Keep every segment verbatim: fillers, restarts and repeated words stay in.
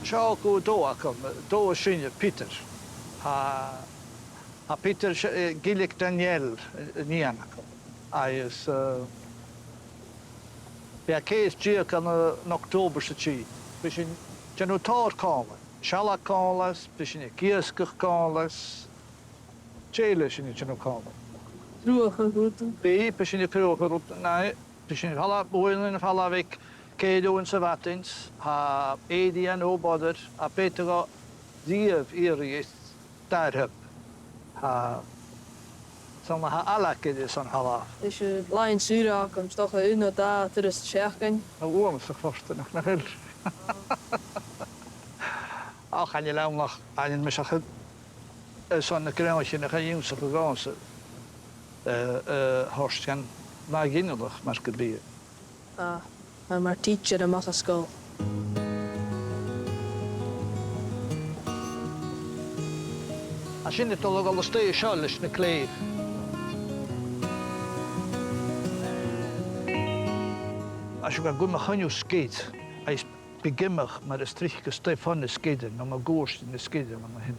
Seo agaibh an dà agam, an dà as sine, Peter. Tha, tha Peter, eh, Gillean Daniel, eh, an nighean agam. Agus, eh, bidh e ceithir deug ann an, eh, an October sa Tighearna. Bidh sinn a' dèanamh tòrr còmhla. Sealg còmhla, bidh sinn ag iasgach còmhla. Dè eile a tha sinn a' dèanamh còmhla? Cruthachadh rudan. Bidh, bidh sinn a' cruthachadh rudan, aye. Bidh sinn a' falbh, bhuainn a' falbh aig ceithir uairean sa mhadainn, tha Eddie an obair, a' bhith a' dol a dh'fheuchainn dà thriop. Tha, 's ann a tha Alec air son a dhol. Is e làithean-saora agam, 's dòcha aon no dhà turas sa t-seachdain. Tha uabhasach fortanach, nach eil? Ach chan eil ann ach, chan eil mise ach air son na gnothaichean a chaidh ionnsachadh dhòmhsa, eh, eh, thoirt dhan latha ghinealach, mar gum biodh. Tha, tha mar teacher a-mach à sgoil. Tha sinn a' dol a dhol a-staigh an seo leis na clèibh. Tha sinn a' gabhail a' choinneamh sgìre, agus bidh iomadh mar as trice a-staigh fon na sgìrean, no mun cuairt na sgìrean, mar sin.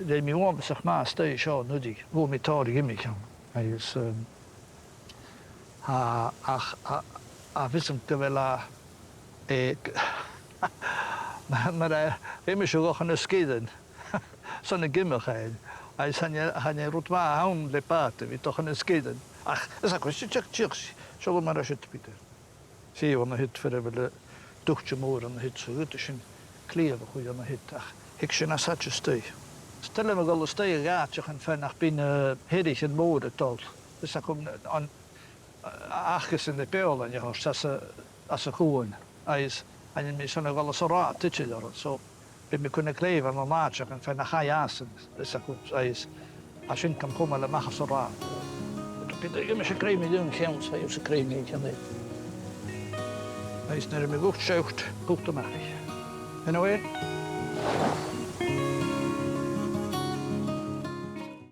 Rinn mi uabhasach math a-staigh an seo an-uiridh, fhuair mi tòrr iomaich ann. Agus, um, tha, ach, a, a bheil fhios agad gu bheil e, eh, mar, mar a bha mise a' dol chun na sgìrean, 's ann ag iomadh fhèin, agus chan e, chan e rud math a th' ann le bàta a bhith a' dol chun na sgìrean. Ach, is e, cuiridh sinn, tìoraidh, tìoraidh, seall mar a tha siud, Peter. Seo an siud far a bheil an duine mòr an siud, 's a' chuid sin, cliabh a' chuid an siud, ach thig sinn às a dhèidh a-staigh. 'S toil leam a dhol a-staigh a dh'àiteachan far nach bi na h-eathraichean mòra a' dol. Is e, chan eil an, a, acasan ri beòshlaint a thoirt às a, às a' chuan. Agus chan eil mi airson a dhol às an rathad idir orra, so bidh mi a' cur na clèibh ann an àiteachan far nach fhaigh iadsan, is e, agus tha sin gam chumail a-mach às an rathad. Bidh, bidh mise a' creimeadh aon cheann 's tha thusa a' creimeadh aon cheann eile. Agus nuair a tha mi a' dol a sheòl, put a-mach e. An e?